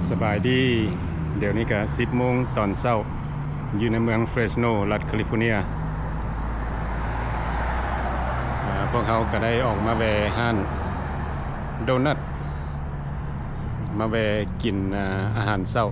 ສະບາຍດີ, ດຽວນີ້ກະສິບໂມງຕອນເຊົ້າ ຢູ່ໃນເມືອງເຟຣສໂນ ລັດຄາລິຟໍເນຍ. ອາ ພວກເຮົາກະໄດ້ອອກມາແວ່ຮ້ານໂດນັດ ມາແວ່ກິນ ອາ ອາຫານເຊົ້າ.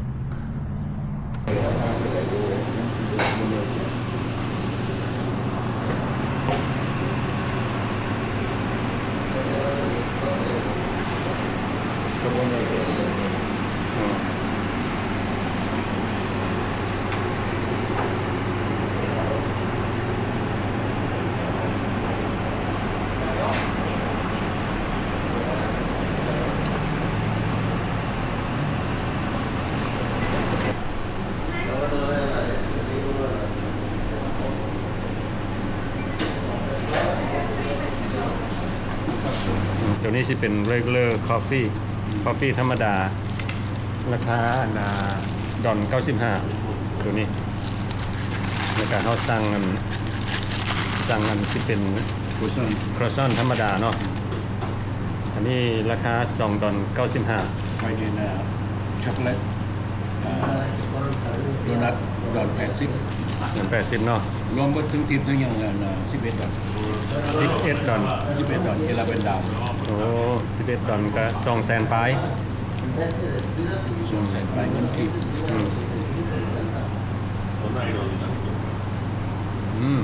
ໂຕນີ້ຊິເປັນ regular coffee coffee ທຳມະດາ ລາຄາ ອັນນ່າ ດອນເກົ້າສິບຫ້າ ໂຕນີ້. ແລ້ວກະເຮົາສັ່ງອັນ ສັ່ງອັນຊິເປັນ croissant ທຳມະດາເນາະ. ອັນນີ້ລາຄາສອງດອນເກົ້າສິບຫ້າ. ໄປເດີນ ເອີ chocolate ເອີ ໂດນັດ ດອນແປດສິບ ດອນແປດສິບເນາະ. ລວມເບິດທັງທິບທັງຫຍັງແລ້ວນະ ສິບເອັດດອນ ສິບເອັດດອນ ສິບເອັດດອນ ເອລາເວັນດາວ. ໂອ້ ສິບເອັດດອນກະສອງແສນປາຍ ສອງແສນປາຍເງິນກີບ. ອືມ ອືມ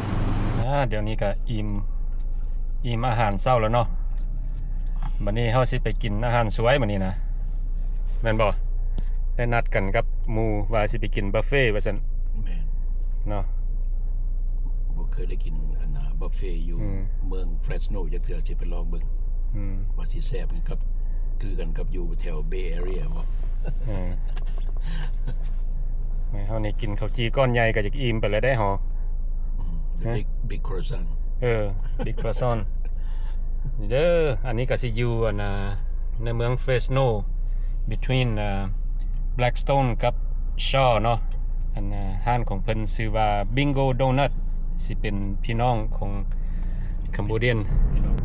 ອາ ດຽວນີ້ກະອີ່ມ ອີ່ມອາຫານເຊົ້າແລ້ວເນາະ. ບັດນີ້ເຮົາຊິໄປກິນອາຫານສວຍມື້ນີ້ນະ ແມ່ນບໍ່? ໄດ້ນັດກັນກັບໝູ່ວ່າຊິໄປກິນບຸບເຟວ່າຊັ້ນ. ແມ່ນເນາະ. ບໍ່ເຄີຍໄດ້ກິນອັນນ່າ ບຸບເຟຢູ່ ອືມ ເມືອງເຟຣສໂນຈັກເທື່ອ ຊິໄປລອງເບິ່ງ ອືມ ວ່າຊິແຊບຄືກັບ ຄືກັນກັບຢູ່ແຖວເບເອເຣຍບໍ່? ເອີ ແມ່ເຮົານີ້ກິນເຂົ້າຈີ່ກ້ອນໃຫຍ່ກະຢາກອີ່ມໄປແລ້ວເດ້ເຮົາ. ອືມ big big croissant ເອີ big croissant ເດີ. ອັນນີ້ກະຊິຢູ່ອັນນ່າ ໃນເມືອງເຟຣສໂນ between ອາ Blackstone ກັບ Shaw ເນາະ. ອັນ ອາ ຮ້ານຂອງເພິ່ນຊື່ວ່າ Bingo Donut ຊິເປັນພີ່ນ້ອງຂອງ Cambodian ພີ່ນ້ອງ.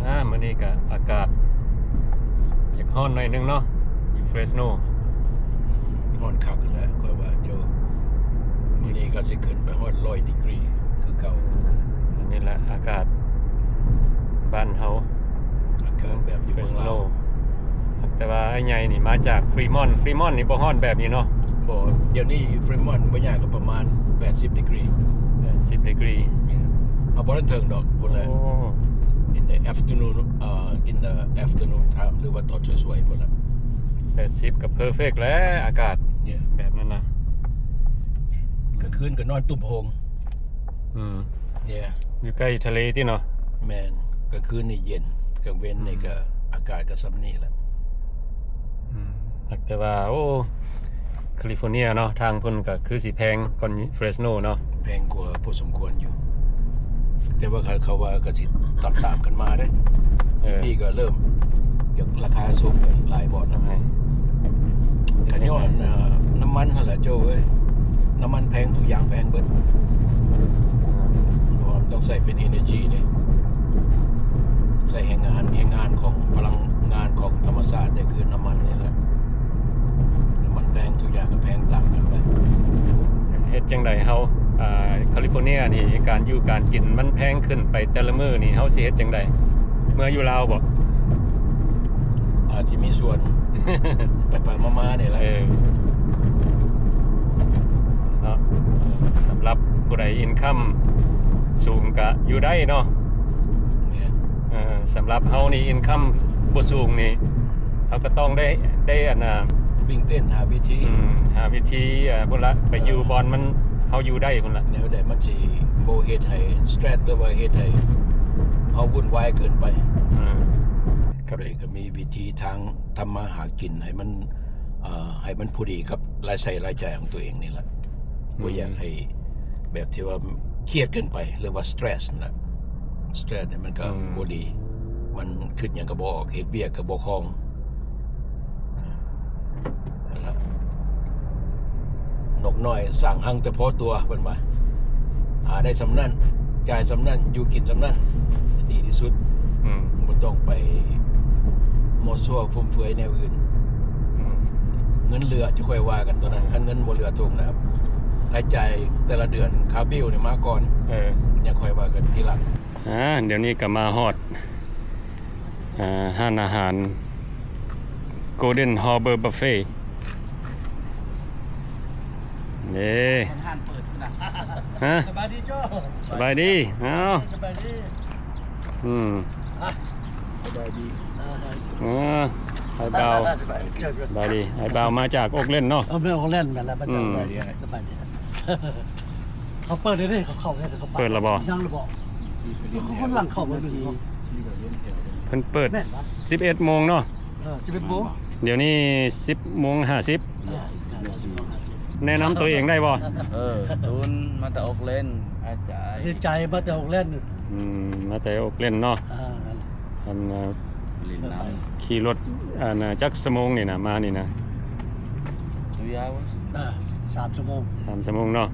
ອາ ມື້ນີ້ກະອາກາດຢາກຮ້ອນໜ້ອຍໜຶ່ງເນາະ ຢູ່ເຟຣສໂນ. ຮ້ອນຄັກແຫຼະ ຂ້ອຍວ່າເຈົ້າ ມື້ນີ້ກະຊິຂຶ້ນໄປຮອດຮ້ອຍດີກຣີຄືເກົ່າ. ອັນນີ້ແຫຼະອາກາດບ້ານເຮົາ ອາກາດແບບຢູ່ເມືອງລາວ. ແຕ່ວ່າອ້າຍໃຫຍ່ນີ້ມາຈາກຟຣີມອນ ຟຣີມອນນີ້ບໍ່ຮ້ອນແບບນີ້ເນາະ. ບໍ່ ດຽວນີ້ຟຣີມອນບໍ່ຍາກກະປະມານແປດສິບດີກຣີ ແປດສິບດີກຣີ. ເຮົາບໍ່ທັນເຖິງດອກພຸ້ນແຫຼະ. ໂອ້ in the afternoon ເອີ in the afternoon time ຫຼືວ່າຕອນສວຍໆພຸ້ນລະ ແປດສິບກະ perfect ແລ້ວອາກາດ yeah ແບບນັ້ນນະ. ກາງຄືນກະນອນຕຸ້ມໂພງ. ອືມ yeah ຢູ່ໃກ້ທະເລຕິເນາະ. ແມ່ນ ກາງຄືນນີ້ເຢັນ ກາງເວັນນີ້ກະ ອືມ ອາກາດກະສ່ຳນີ້ແຫຼະ. ອືມ ແຕ່ວ່າ ໂອ້ ຄາລິຟໍເນຍເນາະ ທາງພຸ້ນກະຄືຊິແພງກວ່າເຟຣສໂນເນາະ. ແພງກວ່າພໍສົມຄວນຢູ່ ແຕ່ວ່າເຂົາ ເຂົາວ່າກະຊິຕາມໆກັນມາເດ້. ເອີ ປີກະເລີ່ມຢາກລາຄາສູງຂຶ້ນຫຼາຍບ່ອນ. ກະຍ້ອນ ເອີ ນ້ຳມັນຫັ້ນແຫຼະໂຈ້ເອີຍ ນ້ຳມັນແພງ ທຸກຢ່າງແພງເບິດ. ເອີ ເພາະວ່າມັນຕ້ອງໃຊ້ເປັນ energy ເດ້ ໃຊ້ແຮງງານ ແຮງງານຂອງພະລັງງານຂອງທຳມະຊາດເດ້ ຄືນ້ຳມັນນີ້ແຫຼະ. ນ້ຳມັນແພງ ທຸກຢ່າງກະແພງຕາມກັນໄປ. ເຮັດຈັ່ງໃດເຮົາ ອາ ຄາລິຟໍເນຍນີ້ ການຢູ່ການກິນມັນແພງຂຶ້ນໄປແຕ່ລະມື້ນີ້ ເຮົາຊິເຮັດຈັ່ງໃດ? ເມືອຢູ່ລາວບໍ່? ອາດຊິມີສ່ວນ ໄປໆມາໆນີ້ແຫຼະ. ເອີ ເນາະ ເອີ ສຳລັບຜູ້ໃດອິນຄັມສູງກະຢູ່ໄດ້ເນາະ. ແມ່ນ ເອີ ສຳລັບເຮົານີ້ອິນຄັມບໍ່ສູງນີ້ ເຮົາກະຕ້ອງໄດ້ ໄດ້ອັນນ່າ ວິ່ງເຕັ້ນຫາວິທີ ອືມ ຫາວິທີ ອາ ພຸ້ນລະ ໄປຢູ່ບ່ອນມັນ ເຮົາຢູ່ໄດ້ພຸ້ນລະ ແນວໃດມັນຊິບໍ່ເຮັດໃຫ້ stress ຫຼືວ່າເຮັດໃຫ້ເຮົາວຸ່ນວາຍເກີນໄປ. ອືມ ກະ ກະມີວິທີທາງທຳມາຫາກິນໃຫ້ມັນ ເອີ ໃຫ້ມັນພໍດີກັບລາຍໃຊ້ລາຍຈ່າຍຂອງຕົວເອງນີ້ລະ. ອືມ ບໍ່ຢາກໃຫ້ແບບທີ່ວ່າຄຽດເກີນໄປ ຫຼືວ່າ stress ຫັ້ນລະ. stress ນີ້ມັນກະ ອືມ ບໍ່ດີ ມັນຄິດຫຍັງກະບໍ່ອອກ ເຮັດວຽກກະບໍ່ຄ່ອງ. ອາ ຫັ້ນລະ ນົກນ້ອຍສ້າງຮັງແຕ່ພໍຕົວ ເພິ່ນວ່າ ຫາໄດ້ສ່ຳນັ້ນ ຈ່າຍສ່ຳນັ້ນ ຢູ່ກິນສ່ຳນັ້ນ ດີທີ່ສຸດ. ອືມ ບໍ່ຕ້ອງໄປມົ້ວຊັ້ວຟຸມເຟືອຍແນວອື່ນ. ເງິນເຫຼືອຈະຄ່ອຍວ່າກັນຕອນນັ້ນ ຄັນເງິນບໍ່ເຫຼືອຖົງນະ ລາຍຈ່າຍແຕ່ລະເດືອນ ຄ່າບິວນີ້ມາກ່ອນ ເອີ ຍັງຄ່ອຍວ່າກັນທີຫຼັງ. ອ່າ ດຽວນີ້ກໍມາຮອດ ອ່າ ຮ້ານອາຫານ Golden Harbour Buffet ເດ້ ຮ້ານເປີດພຸ້ນນະ. ຮະ? ສະບາຍດີໂຈ້. ສະບາຍດີ. ເອົ້າ ສະບາຍດີ. ອືມ ອ່ະ ສະບາຍດີ. ເອີ ອ້າຍບ່າວ ສະບາຍດີ. ສະບາຍດີ. ອ້າຍບ່າວມາຈາກໂອກແລນເນາະ. ເອີ ແມ່ນໂອກແລນ ແມ່ນແລ້ວ ມາຈາກ ອືມ ສະບາຍດີ. ເຂົາເປີດແລ້ວເດ້ ເຂົາເຂົ້າແລ້ວ ເຂົາໄປ ເປີດແລ້ວບໍ່? ຍັງຫຼືບໍ່? ເຂົາກຳລັງເຂົ້າມາເບິ່ງຢູ່. ເພິ່ນເປີດ ແມ່ນບໍ່? ສິບເອັດໂມງເນາະ. ເອີ ສິບເອັດໂມງ. ດຽວນີ້ສິບໂມງຫ້າສິບ. ເອີ ສິບໂມງຫ້າສິບ. ແນະນຳຕົວເອງໄດ້ບໍ່? ເອີ ຕູນ ມາແຕ່ໂອກແລນ ອາຈາຍ ດີໃຈ ມາແຕ່ໂອກແລນ. ອືມ ມາແຕ່ໂອກແລນເນາະ. ອ່າ ອັນ ອ່າ ຂີ່ລົດ ອັນ ຈັກຊົ່ວໂມງນີ້ນະ ມານີ້ນະ? ສາມຊົ່ວໂມງ. ສາມຊົ່ວໂມງເນາະ.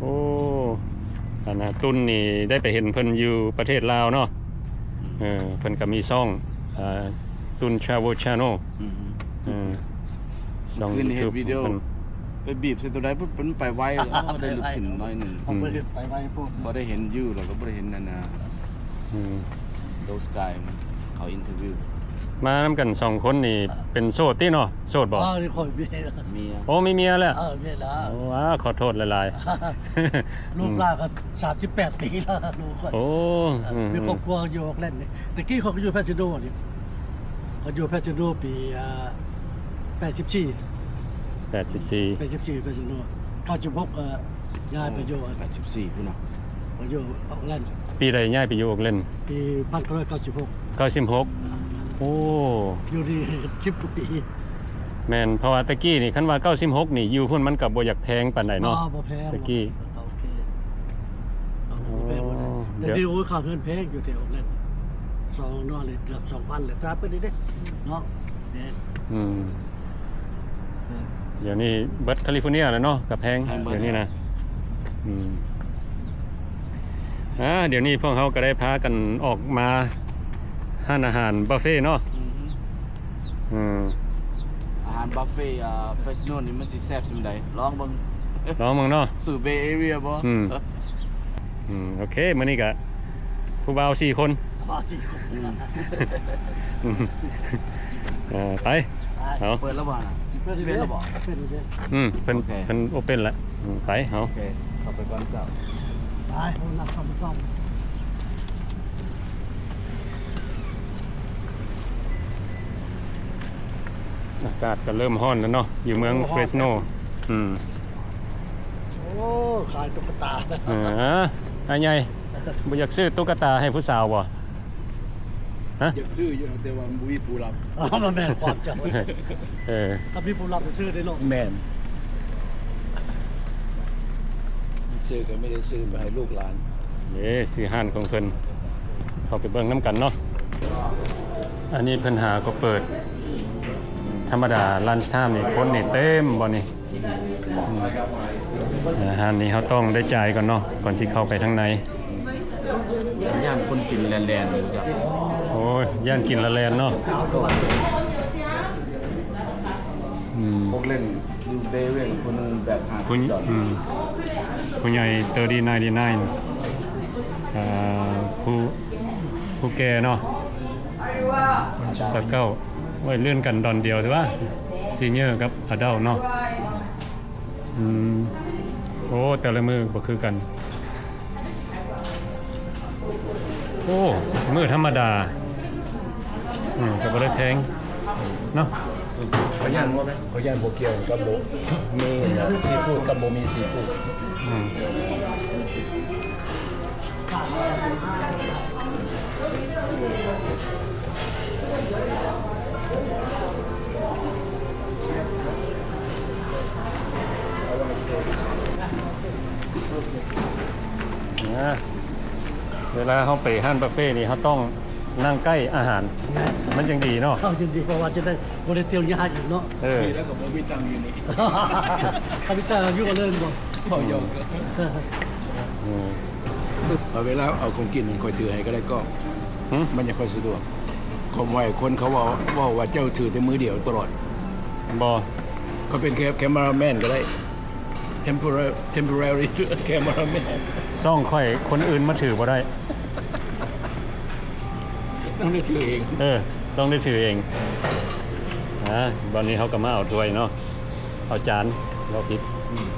ໂອ້ ອັນ ຕຸນນີ້ໄດ້ໄປເຫັນເພິ່ນຢູ່ປະເທດລາວເນາະ. ເອີ ເພິ່ນກໍມີຊ່ອງ ຕຸນ Travel Channel. ອືມ ເອີ ຊ່ອງ YouTube ເພິ່ນ ໄປບີບໃສ່ຕົວໃດ ມັນໄປໄວ ໄດ້ຫຼຸດຂຶ້ນໜ້ອຍໜຶ່ງ. ອືມ ໄປໄວໂພດ ບໍ່ໄດ້ເຫັນຢູ່ ແລ້ວກໍບໍ່ໄດ້ເຫັນອັນນ່າ ອືມ Those guy ເຂົາ interview. ມານຳກັນສອງຄົນນີ້ ເປັນໂສດຕິເນາະ? ໂສດບໍ່? ອໍ ຂ້ອຍມີເມຍ. ໂອ້ ມີເມຍແລ້ວ? ເອີ ເມຍແລ້ວ. ໂອ້ ອ້າ ຂໍໂທດຫຼາຍໆ. ລູກຫຼານກໍສາມສິບແປດປີແລ້ວ ລູກຂ້ອຍ. ໂອ້ ເອີ ອືມ ມີຄອບຄົວຢູ່ໂອກແລນນີ້. ແຕ່ກີ້ຂ້ອຍກໍຢູ່ແພຊິໂນນີ້ ຂ້ອຍຢູ່ແພຊິໂນປີ ອ່າ ແປດສິບສີ່ ແປດສິບສີ່ ແປດສິບສີ່ ແປດສິບສີ່ ເກົ້າສິບຫົກ ເອີ ຍ້າຍໄປຢູ່ ອ່າ ແປດສິບສີ່ພຸ້ນເນາະ ໄປຢູ່ໂອກແລນ. ປີໃດຍ້າຍໄປຢູ່ໂອກແລນ? ປີພັນເກົ້າຮ້ອຍເກົ້າສິບຫົກ. ເກົ້າສິບຫົກ. ອ່າ ໂອ້ ຢູ່ນີ້ສິບກວ່າປີ. ແມ່ນ ເພາະວ່າແຕ່ກີ້ນີ້ ຄັນວ່າເກົ້າສິບຫົກນີ້ ຢູ່ພຸ້ນມັນກໍບໍ່ຢາກແພງປານໃດເນາະ. ອໍ ບໍ່ແພງ ແຕ່ກີ້ ໂອເຄ. ອໍ ບໍ່ແພງປານໃດ. ດຽວນີ້ ໂອ້ຍ ຄ່າເຮືອນແພງຢູ່ແຖວນັ້ນ ສອງ ເນາະ ເກືອບສອງພັນແລ້ວ ຖ້າເປັນນີ້ເດ້ເນາະ. ແມ່ນ ອືມ ດຽວນີ້ເບິດຄາລິຟໍເນຍແລ້ວເນາະ ກໍແພງ ແພງເບິດ ດຽວນີ້ນະ. ອືມ ອ່າ ດຽວນີ້ພວກເຮົາກໍໄດ້ພາກັນອອກມາຮ້ານອາຫານບຸບເຟເນາະ. ອືມ ອືມ ອາຫານບຸບເຟ ອ່າ ເຟຣສໂນນີ້ມັນຊິແຊບສ່ຳໃດ ລອງເບິ່ງ ລອງເບິ່ງເນາະ. ສູ້ເບເອເຣຍບໍ່? ອືມ ອືມ ໂອເຄ ມື້ນີ້ກະຜູ້ບ່າວສີ່ຄົນ ບ່າວສີ່ຄົນ. ອືມ ເອີ ໄປ ໄປ ເອົາ ເປີດແລ້ວບໍ່ນະ? ສິບເອັດແລ້ວບໍ່? ເປີດແລ້ວເດ້. ອືມ ເພິ່ນ ໂອເຄ ເພິ່ນໂອເພັນແລ້ວ. ອືມ ໄປ ເຮົາ ໂອເຄ ເຂົ້າໄປກ່ອນເຈົ້າ. ໄປ ເຮົານັ່ງເຂົ້າໄປກ່ອນ. ອາກາດກໍເລີ່ມຮ້ອນແລ້ວເນາະ ຢູ່ເມືອງ ໂອ້ ເຟຣສໂນ. ຮ້ອນ ອືມ ໂອ້ ຂາຍຕຸກກະຕາ. ເອີ ອ້າຍໃຫຍ່ ບໍ່ຢາກຊື້ຕຸກກະຕາໃຫ້ຜູ້ສາວບໍ່? ຮະ? ຢາກຊື້ຢູ່ ແຕ່ວ່າບໍ່ມີຜູ້ຮັບ. ອໍ ມັນແມ່ນຄວາມເຈົ້າ. ເອີ ຖ້າມີຜູ້ຮັບຈະຊື້ໄດ້ໂລດ. ແມ່ນ ຊື້ກໍໄມ່ໄດ້ຊື້ມາໃຫ້ລູກຫຼານ. ເດ້ ຊື່ຮ້ານຂອງເພິ່ນ ເຂົ້າໄປເບິ່ງນຳກັນເນາະ. ອັນນີ້ເພິ່ນຫາກໍເປີດ ທຳມະດາ lunch time ນີ້ ຄົນນີ້ເຕັມບໍ່ນີ້? ອືມ ອ່າ ຮ້ານນີ້ເຮົາຕ້ອງໄດ້ຈ່າຍກ່ອນເນາະ ກ່ອນຊິເຂົ້າໄປທາງໃນ. ຢ້ານຄົນກິນແລ່ນໆຢູ່ຈ້ະ. ໂອ້ຍ ຢ້ານກິນແລ້ວແລ່ນເນາະ. ອືມ ພວກເລ່ນຢູ່ເບເວນ ຜູ້ໜຶ່ງແບກຫ້າສິບດອນ. ອືມ ຜູ້ໃຫຍ່ thirty ninety-nine ອ່າ ຜູ້ ຜູ້ແກ່ເນາະ ຊາວເກົ້າ. ໂອ້ຍ ເລື່ອນກັນດອນດຽວແທ້ວ່າ senior ກັບ adult ເນາະ. ອືມ ໂອ້ ແຕ່ລະມື້ບໍ່ຄືກັນ. ໂອ້ ມື້ທຳມະດາ ອືມ ກໍບໍ່ໄດ້ແພງເນາະ. ເຂົາຢ້ານ ເຂົາຢ້ານບໍ່ກ່ຽວກັບບໍ່ມີຊີຟູດກັບບໍ່ມີຊີຟູດ. ອືມ ອ່າ ເວລາເຮົາໄປຮ້ານບຸບເຟນີ້ ເຮົາຕ້ອງນັ່ງໃກ້ອາຫານ ແມ່ນ ມັນຈັ່ງດີເນາະ. ເຮົາຈຶ່ງດີ ເພາະວ່າຈະໄດ້ບໍ່ໄດ້ທ່ຽວຍາກອີກເນາະ. ເອີ ດີແລ້ວກໍບໍ່ມີຕັງຢູ່ນີ້ ຄັນມີຕັງຢູ່ກໍເລີຍບໍ່ ເວົ້າຢອກ. ເອີ ເອົາເວລາເອົາຂອງກິນຂ້ອຍຖືໃຫ້ກໍໄດ້ກໍ ຫື? ມັນຍັງຄ່ອຍສະດວກ. ຄວາມໄວຄົນເຂົາເວົ້າ ເວົ້າວ່າເຈົ້າຖືແຕ່ມືດຽວຕະຫຼອດ. ບໍ່ ຂ້ອຍເປັນແຄ່ cameraman ກໍໄດ້ temporary temporary cameraman ຊ່ອງຂ້ອຍຄົນອື່ນມາຖືບໍ່ໄດ້ ຕ້ອງໄດ້ຖືເອງ ເອີ ຕ້ອງໄດ້ຖືເອງ. ອ່າ ບັດນີ້ເຮົາກໍມາເອົາຖ້ວຍເນາະ ເອົາຈານ ເວົ້າຜິດ ອືມ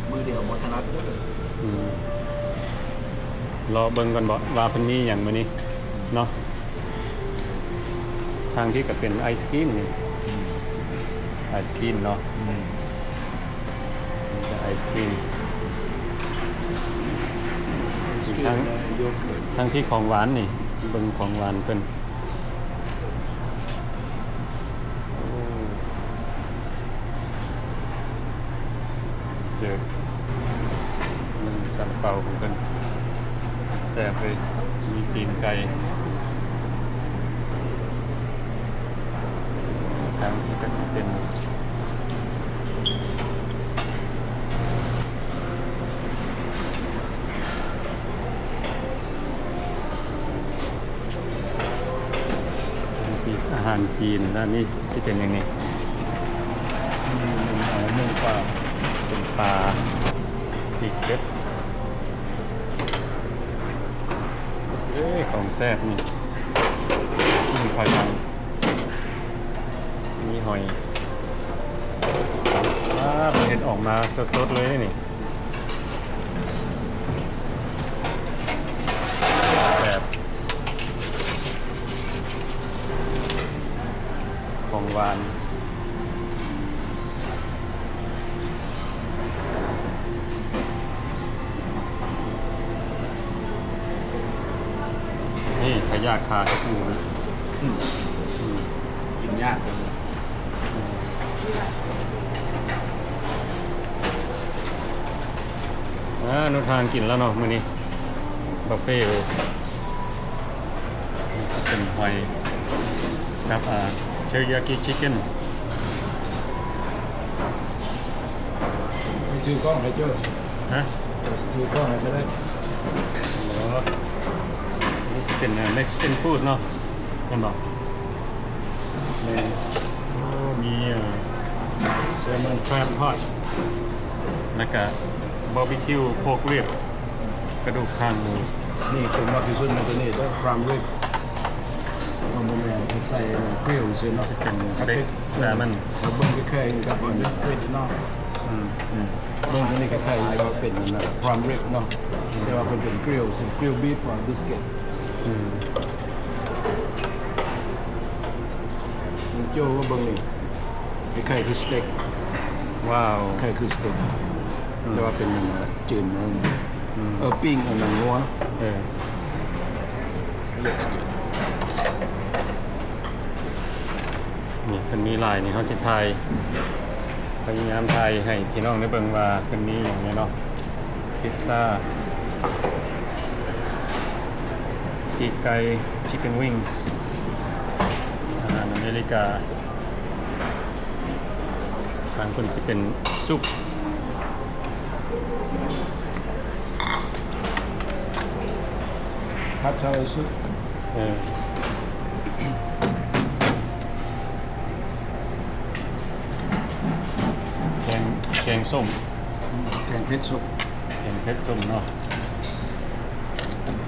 ມືດຽວບໍ່ຖະໜັດເດີ ອືມ ລໍເບິ່ງກ່ອນເບາະວ່າເພິ່ນມີຫຍັງມື້ນີ້ເນາະ. ທາງພີ້ກໍເປັນໄອສະຄຣີມນີ້ ອືມ ໄອສະຄຣີມເນາະ ອືມ ມີແຕ່ໄອສະຄຣີມ ທາງ ທາງພີ້ຂອງຫວານນີ້ ເບິ່ງຂອງຫວານເພິ່ນ. ໂອ້ ເສີບ ມັນຊາລາເປົາຂອງເພິ່ນ ແຊບເລີຍ ມີຕີນໄກ່ ທາງນີ້ກໍຊິເປັນ ອາຫານຈີນ ແລ້ວນີ້ຊິເປັນຫຍັງນີ້? ອືມ ໜຶ່ງປາ ເປັນປາ ປີກເປັດ ເອີຍ ຂອງແຊບນີ້ ມີຫອຍນາງ ມີຫອຍ ອາ ເພິ່ນເຮັດອອກມາສົດໆເລີຍນີ້. ແບບຂອງຫວານ ນີ້ພະຍາດຄາເຫັດຫູນະ ອືມ ອືມ ກິນຍາກຈັງ. ອາ ເນາະ ທາງກິນແລ້ວເນາະມື້ນີ້ ບຸບເຟເລີຍ ເປັນຫອຍກັບ ອ່າ ເທີຣິຍາກິຊິກເກັນ. ຖືກ້ອງໃຫ້ເຈົ້າ ຮະ ຖືກ້ອງໃຫ້ກໍໄດ້. ອໍ ນີ້ຊິເປັນ ເອີ ເມັກຊິກັນຟູດເນາະ ແມ່ນບໍ່? ແມ່ນ ໂອ້ ມີ ເອີ ແຊມອນຄຣາບທອດ ແລ້ວກະບາບີຄິວພອກລິບ ກະດູກຄາງໝູ. ນີ້ຕົວມັກທີ່ສຸດແມ່ນຕົວນີ້ເດີ ພຣາຍມ໌ຣິບ ມັນບໍ່ແມ່ນໃສ່ກຣິລຊື່ເນາະ ຊິເປັນເບັກແຊມອນ ເຮົາເບິ່ງແຄ່ໆກັບອັນນີ້ເນາະ ອືມ ອືມ ເບິ່ງຕົວນີ້ຄ້າຍໆວ່າເປັນອັນນັ້ນພຣາຍມ໌ຣິບເນາະ ອືມ ແຕ່ວ່າເພິ່ນເປັນກຣິລ ເປັນກຣິລບີຟອນບິສກິດ ອືມ. ໂຈ້ ເບິ່ງນີ້ ຄ້າຍໆຄືສະເຕັກ ວ້າວ ຄ້າຍຄືສະເຕັກ ອືມ ແຕ່ວ່າເປັນອັນ ເອີ ຈືນ ອືມ ເອີ ປີ້ງເອົາໜັງງົວ ເອີ ນີ້ເພິ່ນມີຫຼາຍນີ້ ເຮົາຊິຖ່າຍ ພະຍາຍາມຖ່າຍໃຫ້ພີ່ນ້ອງໄດ້ເບິ່ງວ່າເພິ່ນມີຫຍັງແດ່ເນາະ. ພິດຊາ ປີກໄກ່ ຊິກເກັນວິງສ໌ ອາຫານອາເມລິກາ ທາງພຸ້ນຊິເປັນຊຸບ ຜັດສາຫຼ່າຍຊຸບ ເອີ ແກງ ແກງສົ້ມ ແກງເຜັດສົ້ມ ແກງເຜັດສົ້ມເນາະ ອືມ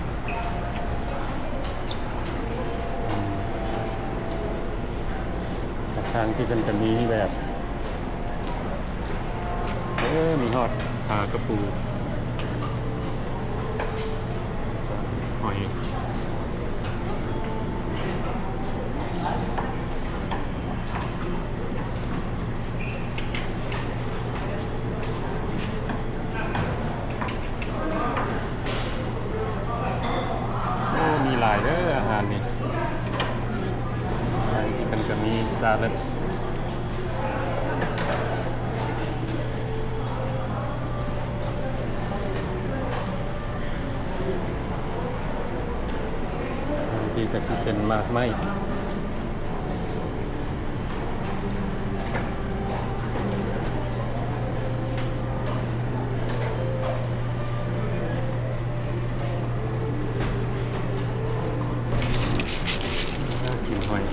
ທາງທີ່ເພິ່ນຈະມີແບບ ເອີ ມີຮອດຂາກະປູ ຫອຍ ໂອ້ ມີຫຼາຍເດີອາຫານນີ້ ທາງນີ້ເພິ່ນກະມີສະຫຼັດ ທາງນີ້ກະຊິເປັນໝາກໄມ້. ກິນຫອຍ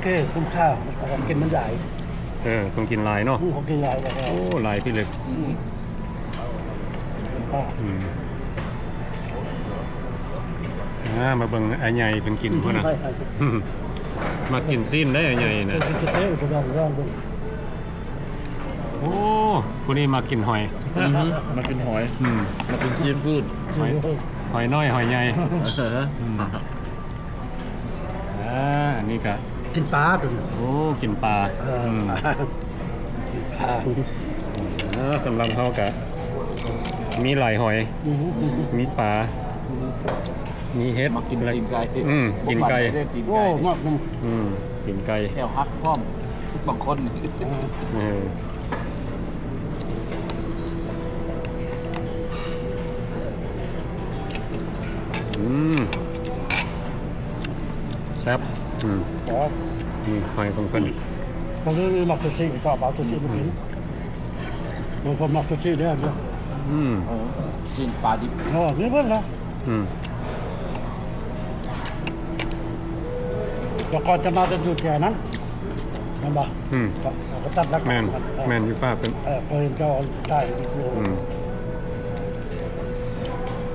ເອີ ຄຸ້ມຄ່າ ຂອງກິນມັນຫຼາຍ. ເອີ ຂອງກິນຫຼາຍເນາະ. ອືມ ຂອງກິນຫຼາຍ. ໂອ້ ຫຼາຍພິລຶກ. ອືມ ຄຸ້ມຄ່າ. ອືມ ອ່າ ມາເບິ່ງອ້າຍໃຫຍ່ເພິ່ນກິນພຸ້ນນະ. ອືມ ມັກກິນຊີ້ນໄດ໋ອ້າຍໃຫຍ່ນະ. ເອີ ກິນສະເຕັກ ລອງ ລອງເບິ່ງ. ໂອ້ ຜູ້ນີ້ມັກກິນຫອຍ. ອືຮຶ ມັກກິນຫອຍ. ອືມ ມັກກິນຊີຟູດ. ຫອຍ ຫອຍນ້ອຍ ຫອຍໃຫຍ່. ອືມ ອ່າ ອັນນີ້ກະກິນປາຕົວນີ້. ໂອ້ ກິນປາ. ເອີ ອືມ ກິນປາ. ເອີ ສຳລັບເຮົາກະມີຫຼາຍຫອຍ. ອືຮຶ ມີປາ ອືຮຶ ມີເຫັດ. ມັກກິນຕີນໄກ່. ອືມ ຕີນໄກ່. ໂອ້ ມັກ. ອືມ ຕີນໄກ່ ແຂ້ວຫັກພ້ອມບາງຄົນ. ເອີ ອືມ ແຊບ. ອືມ ນີ້ຫອຍຂອງເພິ່ນ. ບາງທີມັກຊູຊິ ຊອບເອົາຊູຊິມາກິນ. ອືມ ບາງຄົນມັກຊູຊິເດ້. ອືມ ເອີ ຊີ້ນປາດິບ. ເອີ ມີເບິດລະ. ອືມ ແລ້ວກ່ອນຈະມາກໍຢູ່ແຖວນັ້ນ ແມ່ນບໍ່? ອືມ ກໍ ກໍຕັດຫຼັກ. ແມ່ນ ເອີ ແມ່ນ ຢູ່ປາກເພິ່ນ. ເອີ ເພິ່ນເຈົ້າໄດ້. ອືມ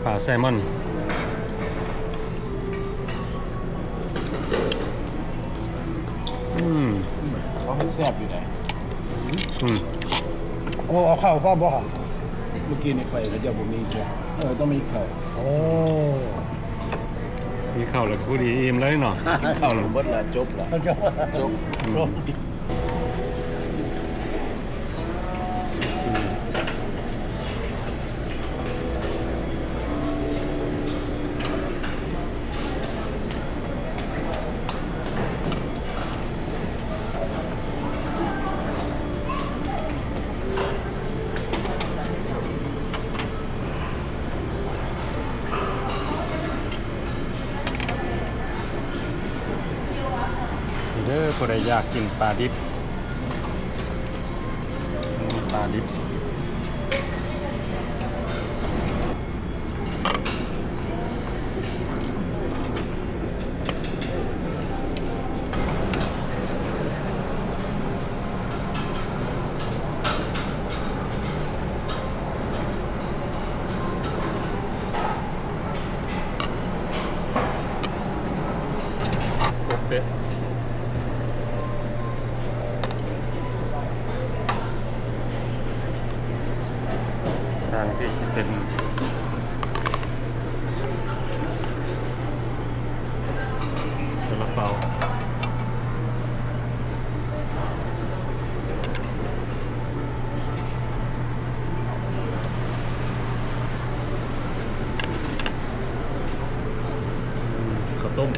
ປາແຊມອນ. ອືມ ເຂົາເຮັດແຊບຢູ່ໃດ. ອືມ ໂອ້ ເອົາເຂົ້າພ້ອມບໍ່? ເມື່ອກີ້ນີ້ໄປເຂົາເຈົ້າບໍ່ມີເຂົ້າ. ເອີ ຕ້ອງມີເຂົ້າ. ໂອ້ ມີເຂົ້າແລ້ວຜູ້ດີອີ່ມເລີຍເນາະ. ກິນເຂົ້າແລ້ວໝົດລະ ຈົບລະ. ຈົບ ຈົບ. ອືມ ເດີ ຜູ້ໃດຢາກກິນປາດິບ ປາດິບ. ເປັດ ທາງທີ່ຊິເປັນ ຊາລາເປົາ. ເຂົ້າຕົ້ມ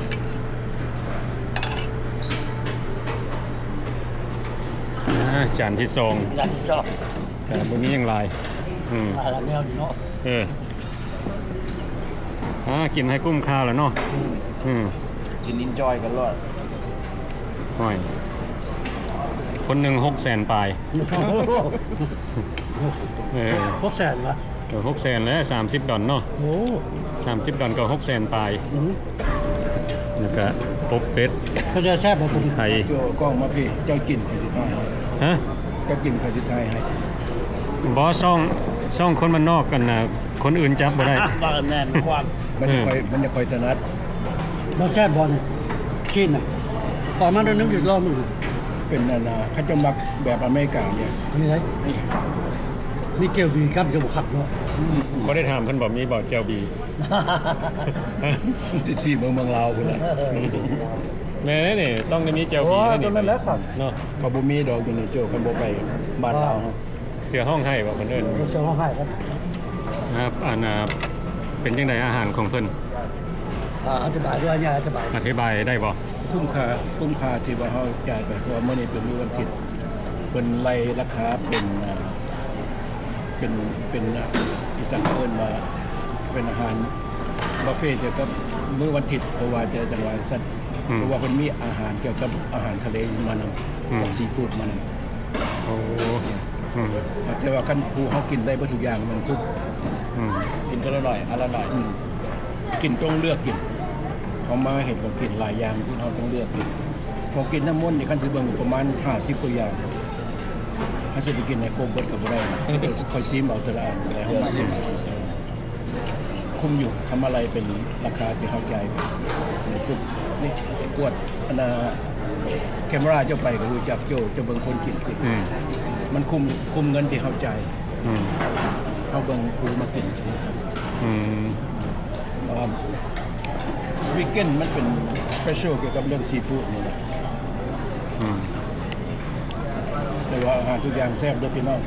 ອ່າ ຈານທີສອງ. ຈານທີສອງ ກະບໍ່ມີຫຍັງຫຼາຍ. ອືມ ຫຼາຍແນວຢູ່ເນາະ. ເອີ ອ່າ ກິນໃຫ້ກຸ້ມຄ່າແລ້ວເນາະ. ອືມ ອືມ ກິນເອັນຈອຍກັນໂລດ. ໂອ້ຍ ຄົນໜຶ່ງຫົກແສນປາຍ. ເອີ ຫົກແສນຫວາ? ເອີ ຫົກແສນແລ້ວ ສາມສິບດອນເນາະ. ໂອ້ ສາມສິບດອນກໍຫົກແສນປາຍ. ອືມ ແລ້ວກະອົບເປັດ ເປັນແຊບບໍ່? ໄຂ່. ເຈົ້າກ້ອງມາພີ້ ເຈົ້າກິນຂ້ອຍຊິຖ່າຍໃຫ້. ຮະ? ເຈົ້າກິນຂ້ອຍຊິຖ່າຍໃຫ້. ບໍ່ ຊ່ອງ ຊ່ອງຄົນບ້ານນອກກັນນະ ຄົນອື່ນຈັບບໍ່ໄດ້. ວ່າກັນແມ່ນຄວາມ ມັນຈະ ເອີ ຄ່ອຍ ມັນຈະຄ່ອຍຖະໜັດ. ບໍ່ແຊບບໍ່ນີ້ ຊີ້ນນະ? ຂໍມາໂດຍໜຶ່ງຊິລອງເບິ່ງ. ເປັນອັນນ່າ ເຂົາເຈົ້າມັກແບບອາເມລິການີ້. ມີໃດ? ມີແຈ່ວບີກັບ ຈະບໍ່ຄັກເນາະ. ບໍ່ໄດ້ຖາມເພິ່ນບໍ່ ມີບໍ່ແຈ່ວບີ? ຊິຊີມເມືອງລາວພຸ້ນລະ. ແມ່ນແຫຼະນີ້ ຕ້ອງໄດ້ມີແຈ່ວບີ. ໂອ້ຍ ນີ້ ແມ່ນແລ້ວຄັກເນາະ. ເຂົາບໍ່ມີດອກຢູ່ນີ້ ໂຈ້ ຄັນບໍ່ໄປບ້ານລາວ. ເສືອຮ້ອງໄຫ້ບໍ່ເພິ່ນເອີ້ນ? ເສືອຮ້ອງໄຫ້ຄັບ. ອັນນ່າ ເປັນຈັ່ງໃດອາຫານຂອງເພິ່ນ? ອາ ອະທິບາຍດ້ວຍ ອະທິບາຍ ອະທິບາຍໄດ້ບໍ່? ຄຸ້ມຄ່າ ຄຸ້ມຄ່າທີ່ວ່າເຮົາຈ່າຍໄປ ເພາະວ່າມື້ນີ້ເປັນມື້ວັນທິດ ເພິ່ນໄລ່ລາຄາເປັນ ເປັນ ເປັນ ອີສານເອີ້ນວ່າເປັນອາຫານບຸບເຟກ່ຽວກັບມື້ວັນທິດ ເພາະວ່າຈະ ຈັ່ງວ່າຊັ້ນ. ອືມ ເພາະວ່າເພິ່ນມີອາຫານກ່ຽວກັບອາຫານທະເລມານຳ ອືມ ພວກຊີຟູດມານຳ. ໂອ້ ອືມ ແຕ່ວ່າຄັນຜູ້ເຮົາກິນໄດ້ເບິດທຸກຢ່າງມັນຄຸ້ມ. ອືມ ກິນເທື່ອລະໜ້ອຍ ອັນລະໜ້ອຍ. ອືມ ກິນຕ້ອງເລືອກກິນ. ເຮົາມາເຮັດຂອງກິນຫຼາຍຢ່າງທີ່ເຮົາຕ້ອງເລືອກກິນ. ຂອງກິນນ້ຳມົນນີ້ ຄັນຊິເບິ່ງປະມານຫ້າສິບກວ່າຢ່າງ ຄັນຊິໄປກິນໃຫ້ຄົບເບິດກໍບໍ່ໄດ້ນະ ຂ້ອຍຊີມເອົາແຕ່ລະອັນ ແຕ່ເຮົາມັກ ເອີ ຄຸ້ມຢູ່ ທຳມະໄລເປັນລາຄາທີ່ເຮົາຈ່າຍໄປ ມັນຄຸ້ມ ນີ້ກວດອັນນ່າ ແຄມຣາເຈົ້າໄປກໍຮູ້ຈັກ ໂຈ້ ເຈົ້າເບິ່ງຄົນກິນ ອືມ ມັນຄຸ້ມ ຄຸ້ມເງິນທີ່ເຮົາຈ່າຍ ອືມ ເຮົາເບິ່ງຜູ້ມາກິນ ອືມ ເອີ ວີກເອັນມັນເປັນສະເປເຊີລກ່ຽວກັບເລື່ອງຊີຟູດນີ້ແຫຼະ ອືມ ແຕ່ວ່າອາຫານທຸກຢ່າງແຊບເດີພີ່ນ້ອງ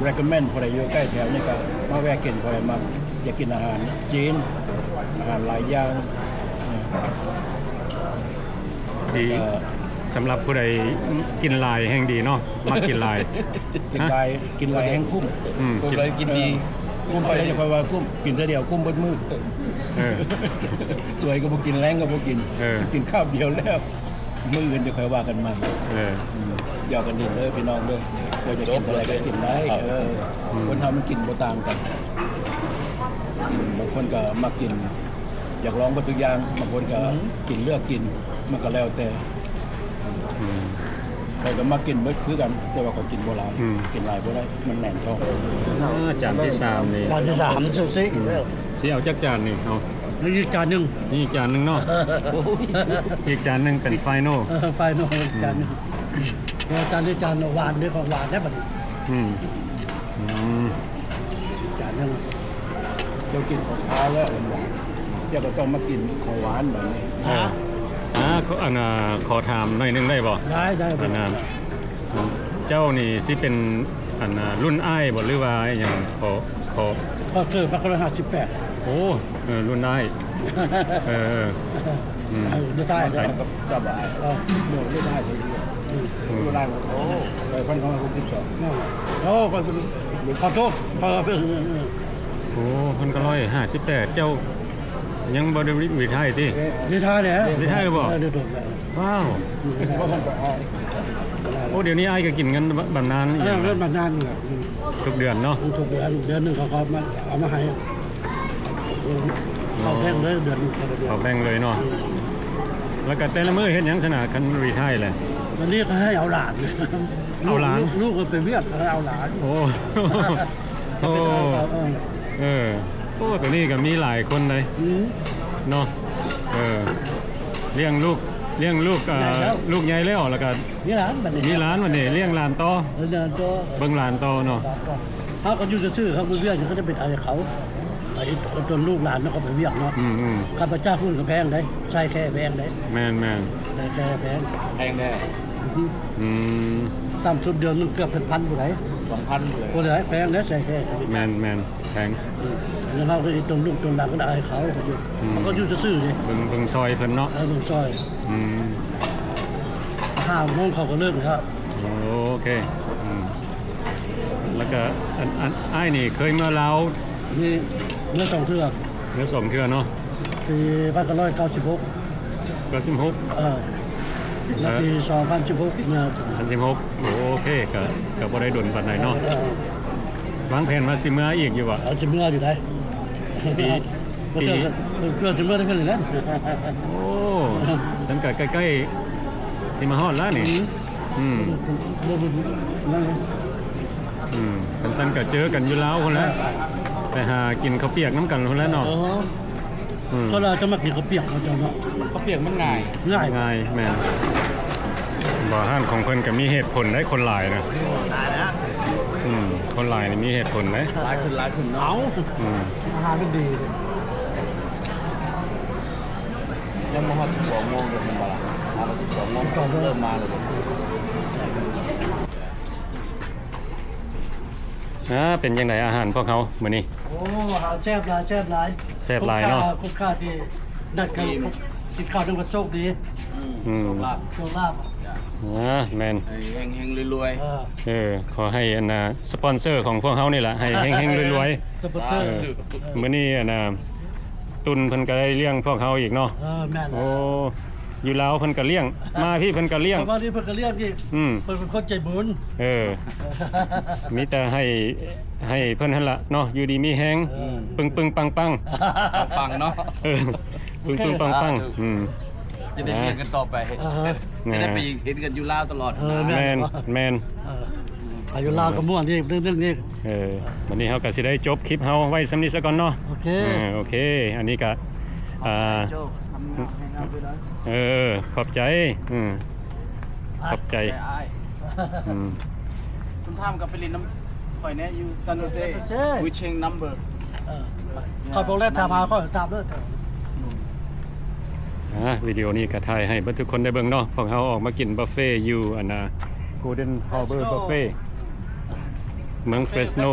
ເຣັກຄອມເມັນ ຜູ້ໃດຢູ່ໃກ້ແຖວນີ້ກໍມາແວະກິນ ຜູ້ໃດມັກຢາກກິນອາຫານຈີນ ອາຫານຫຼາຍຢ່າງ ດີ ເອີ ສຳລັບຜູ້ໃດກິນຫຼາຍແຮ່ງດີເນາະ ມັກກິນຫຼາຍ ກິນຫຼາຍ ກິນຫຼາຍແຮ່ງຄຸ້ມ ອືມ ຜູ້ໃດກິນດີ ເອີ ກຸ້ມໄປແລ້ວຈະຄ່ອຍວ່າກຸ້ມ ກິນເທື່ອດຽວກຸ້ມເບິດມື້ ເອີ ສວຍກໍບໍ່ກິນ ແລງກໍບໍ່ກິນ ເອີ ກິນຄາບດຽວແລ້ວ ມື້ອື່ນຈະຄ່ອຍວ່າກັນໃໝ່ ເອີ ອືມ ຢອກກັນຫຼິ້ນເດີພີ່ນ້ອງເດີ ວ່າຈະກິນເທົ່າໃດກໍກິນໄດ້ ເອີ ອືມ ຄົນເຮົາມັນກິນບໍ່ຕ່າງກັນ ບາງຄົນກໍມັກກິນ ຢາກລອງເບິດທຸກຢ່າງ ບາງຄົນກໍ ອືມ ກິນເລືອກກິນ ມັນກໍແລ້ວແຕ່ ອືມ ຂ້ອຍກໍມັກກິນເບິດຄືກັນ ແຕ່ວ່າຂ້ອຍກິນບໍ່ຫຼາຍ ອືມ ກິນຫຼາຍບໍ່ໄດ້ ມັນແໜ້ນທ້ອງ ອາ ຈານທີສາມນີ້ ຈານທີສາມ ຊູຊິ ອືມ ຊິເອົາຈັກຈານນີ້ ເອົາ ນີ້ອີກຈານໜຶ່ງ ນີ້ອີກຈານໜຶ່ງເນາະ ໂອ້ຍ ອີກຈານໜຶ່ງເປັນໄຟນອລ ເອີ ໄຟນອລ ອືມ ຈານໜຶ່ງ ເອີ ຈານນີ້ຈານຫວານເດ້ ຂອງຫວານເດ້ບັດນີ້ ອືມ ອືມ ຈານໜຶ່ງ ເຈົ້າກິນຂອງຄາວແລ້ວແມ່ນບໍ່? ເຈົ້າກໍຕ້ອງມາກິນຂອງຫວານບັດນີ້ ເອີ ອ່າ ອັນນ່າ ຂໍຖາມໜ້ອຍໜຶ່ງໄດ້ບໍ່? ໄດ້ ໄດ້ ອັນນ່າ ເຈົ້ານີ້ຊິເປັນ ອັນນ່າ ລຸ້ນອ້າຍບໍ່ ຫຼືວ່າຫຍັງ? ຂໍ ຂໍ ຂ້ອຍເກີດມາ ຫ້າສິບແປດ ໂອ້ ເອີ ລຸ້ນອ້າຍ ເອີ ເອີ ອືມ ເອີ ລຸ້ນອ້າຍ ເອີ ລຸ້ນອ້າຍ ລຸ້ນອ້າຍ ໂອ້ ເອີ ພັນເກົ້າຮ້ອຍຫົກສິບສອງ ໂອ້ ເພິ່ນ ຂໍໂທດ ເອີ ເພິ່ນ ໂອ້ ພັນເກົ້າຮ້ອຍຫ້າສິບແປດ ເຈົ້າຍັງບໍ່ໄດ້ຣີທາຍຕິ? ຣີທາຍແລ້ວ ຣີທາຍແລ້ວບໍ່? ເອີ ຣີທາຍແລ້ວ ວ້າວ ໂອ້ ດຽວນີ້ອ້າຍກໍກິນເງິນບຳນານອີກ ເອີ ເງິນບຳນານ ອືມ ທຸກເດືອນເນາະ ທຸກເດືອນ ເດືອນໜຶ່ງເຂົາກໍມາ ເອົາມາໃຫ້ ເຂົາແບ່ງເລີຍ ເດືອນໜຶ່ງ ເຂົາແບ່ງເລີຍເນາະ ອືມ ແລ້ວກໍແຕ່ລະມື້ເຮັດຫຍັງຊັ້ນນະ ຄັນຣີທາຍແລ້ວ? ດຽວນີ້ກໍໃຫ້ເອົາຫຼານ ເອົາຫຼານ ລູກ ລູກກໍໄປວຽກ ກໍໃຫ້ເອົາຫຼານ ໂອ້ ໂອ້ ເອີ ເອີ ໂອ້ ໂຕນີ້ກໍມີຫຼາຍຄົນເດ້ ອືມ ເນາະ ເອີ ລ້ຽງລູກ ລ້ຽງລູກ ເອີ ໃຫຍ່ແລ້ວ ລູກໃຫຍ່ແລ້ວ ແລ້ວກໍມີຫຼານບັດນີ້ ມີຫຼານບັດນີ້ ລ້ຽງຫຼານຕໍ່ ເອີ ລ້ຽງຫຼານຕໍ່ ເບິ່ງຫຼານຕໍ່ເນາະ ເຮົາກໍຢູ່ຊື່ໆ ເຮົາບໍ່ວຽກ ເຮົາຈະໄປໄຖເຂົາ ໄອ້ຕົນລູກຫຼານມັນກໍໄປວຽກເນາະ ອືມໆ ຄັນໄປຈ້າງຄົນກໍແພງເດ້ ໃສ່ແຄ່ແພງເດ້ ແມ່ນໆ ໃສ່ແຄ່ແພງ ແພງແທ້ ອືມ ອືມ ຕ່ຳສຸດເດືອນໜຶ່ງເກືອບເປັນພັນພຸ້ນໃດ ສອງພັນພຸ້ນແຫຼະ ບໍ່ໄດ້ ແພງເດ້ ໃສ່ແຄ່ ແມ່ນໆ ແພງ ອືມ ແລ້ວເຮົາກໍອີກຕົນລູກຕົນຫຼານກໍໄດ້ໃຫ້ເຂົາ ອືມ ເຮົາກໍຢູ່ຊື່ໆເດ້ ເບິ່ງ ເບິ່ງຊ່ອຍເພິ່ນເນາະ ເອີ ເບິ່ງຊ່ອຍ ອືມ ຫ້າໂມງເຂົາກໍເລີກແລ້ວ ໂອເຄ ອືມ ແລ້ວກໍ ອັນ ອັນ ອ້າຍນີ້ເຄີຍມາລາວ ນີ້ເມືອສອງເທື່ອ ເມືອສອງເທື່ອເນາະ ປີພັນເກົ້າຮ້ອຍເກົ້າສິບຫົກ ເກົ້າສິບຫົກ ເອີ ແລ້ວ ເອີ ປີສອງພັນສິບຫົກເມືອ ພັນສິບຫົກ ໂອເຄ ກໍ ກໍບໍ່ໄດ້ດົນປານໃດເນາະ ເອີ ເອີ ວາງແຜນວ່າຊິເມືອອີກຢູ່ບໍ່? ເອີ ຊິເມືອຢູ່ໃດ ປີ ປີ ເພື່ອ ເພື່ອຊິເມືອໄດ້ເພິ່ນນີ້ແຫຼະ ໂອ້ ຊັ້ນກໍໃກ້ໆ ຊິມາຮອດແລ້ວນີ້ ອືມ ອືມ ອືມ ຄັນຊັ້ນກໍເຈີກັນຢູ່ລາວພຸ້ນແຫຼະ ໄປຫາກິນເຂົ້າປຽກນຳກັນພຸ້ນແຫຼະເນາະ ເອີ ອືມ ສ່ວນຫຼາຍຈະມັກກິນເຂົ້າປຽກເນາະ ເຈົ້າເນາະ ເຂົ້າປຽກມັນງ່າຍ ງ່າຍ ງ່າຍ ແມ່ນ ບໍ່ ຮ້ານຂອງເພິ່ນກໍມີເຫດຜົນໄດ໋ ຄົນຫຼາຍນະ ອືມ ຄົນຫຼາຍນີ້ມີເຫດຜົນໄດ໋ ຫຼາຍຂຶ້ນ ຫຼາຍຂຶ້ນເນາະ ອືມ ອາຫານມັນດີ ຍັງບໍ່ຮອດສິບສອງໂມງເດີ ແມ່ນບໍ່ລະ? ຫາວ່າສິບສອງໂມງ ສິບສອງໂມງ ເລີ່ມມາແລ້ວເດ້ ອ່າ ເປັນຈັ່ງໃດອາຫານພວກເຮົາມື້ນີ້? ໂອ້ ອາຫານແຊບຫຼາຍ ແຊບຫຼາຍ ແຊບຫຼາຍເນາະ ຄຸ້ມຄ່າ ຄຸ້ມຄ່າທີ່ນັດກັນ ອີ່ມ ກິນຂ້າວນຳກັນ ໂຊກດີ ອືມ ອືມ ໂຊກລາບ ໂຊກລາບ ອ່າ ແມ່ນ ໃຫ້ເຮັງໆ ລວຍໆ ເອີ ເອີ ຂໍໃຫ້ອັນນ່າ ສະປອນເຊີຂອງພວກເຮົານີ້ລະ ໃຫ້ເຮັງໆ ລວຍໆ ສະປອນເຊີ ເອີ ມື້ນີ້ອັນນ່າ ຕຸນເພິ່ນກໍໄດ້ລ້ຽງພວກເຮົາອີກເນາະ ເອີ ແມ່ນ ໂອ້ ຢູ່ລາວເພິ່ນກໍລ້ຽງ ມາພີ້ເພິ່ນກໍລ້ຽງ ມາພີ້ເພິ່ນກໍລ້ຽງອີກ ອືມ ເພິ່ນເປັນຄົນໃຈບຸນ ເອີ ມີແຕ່ໃຫ້ ໃຫ້ເພິ່ນຫັ້ນລະເນາະ ຢູ່ດີມີແຮງ ເອີ ປຶງໆ ປັງໆ ປັງໆ ເນາະ ເອີ ປຶງໆ ປັງໆ ສາທຸ ອືມ ຈະໄດ້ຮຽນກັນຕໍ່ໄປ ອ່າຮະ ຈະໄດ້ໄປເຫັນກັນຢູ່ລາວຕະຫຼອດ ເອີ ຫັ້ນນະ ແມ່ນ ແມ່ນ ເອີ ອາຍຸລາວກໍມ່ວນອີກເລື່ອງນີ້ ເອີ ບັດນີ້ເຮົາກໍຊິໄດ້ຈົບຄລິບເຮົາໄວ້ສ່ຳນີ້ສາກ່ອນເນາະ ໂອເຄ ເອີ ໂອເຄ ອັນນີ້ກໍ ອ່າ ເອີ ຂອບໃຈ ອືມ ຂອບໃຈ ຂອບໃຈອ້າຍ ອືມ ຄຸນທາມກໍໄປຫຼິ້ນນຳຂ້ອຍແດ່ຢູ່ San Jose ໂອເຄ We Change Number ເອີ ຂ້ອຍບອກແລ້ວ ຖາມຫາຂ້ອຍ ຖາມເລີຍ ອ່າ ວິດີໂອນີ້ກໍຖ່າຍໃຫ້ເບິດທຸກຄົນໄດ້ເບິ່ງເນາະ ພວກເຮົາອອກມາກິນບຸບເຟຢູ່ ອັນນ່າ Golden Harbor Buffet ເມືອງ Fresno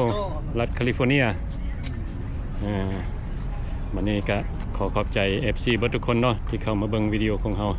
ລັດ California ອ່າ ວັນນີ້ກໍຂໍຂອບໃຈ ເອັຟຊີ ເບິດທຸກຄົນເນາະ ທີ່ເຂົ້າມາເບິ່ງວິດີໂອຂອງເຮົາ.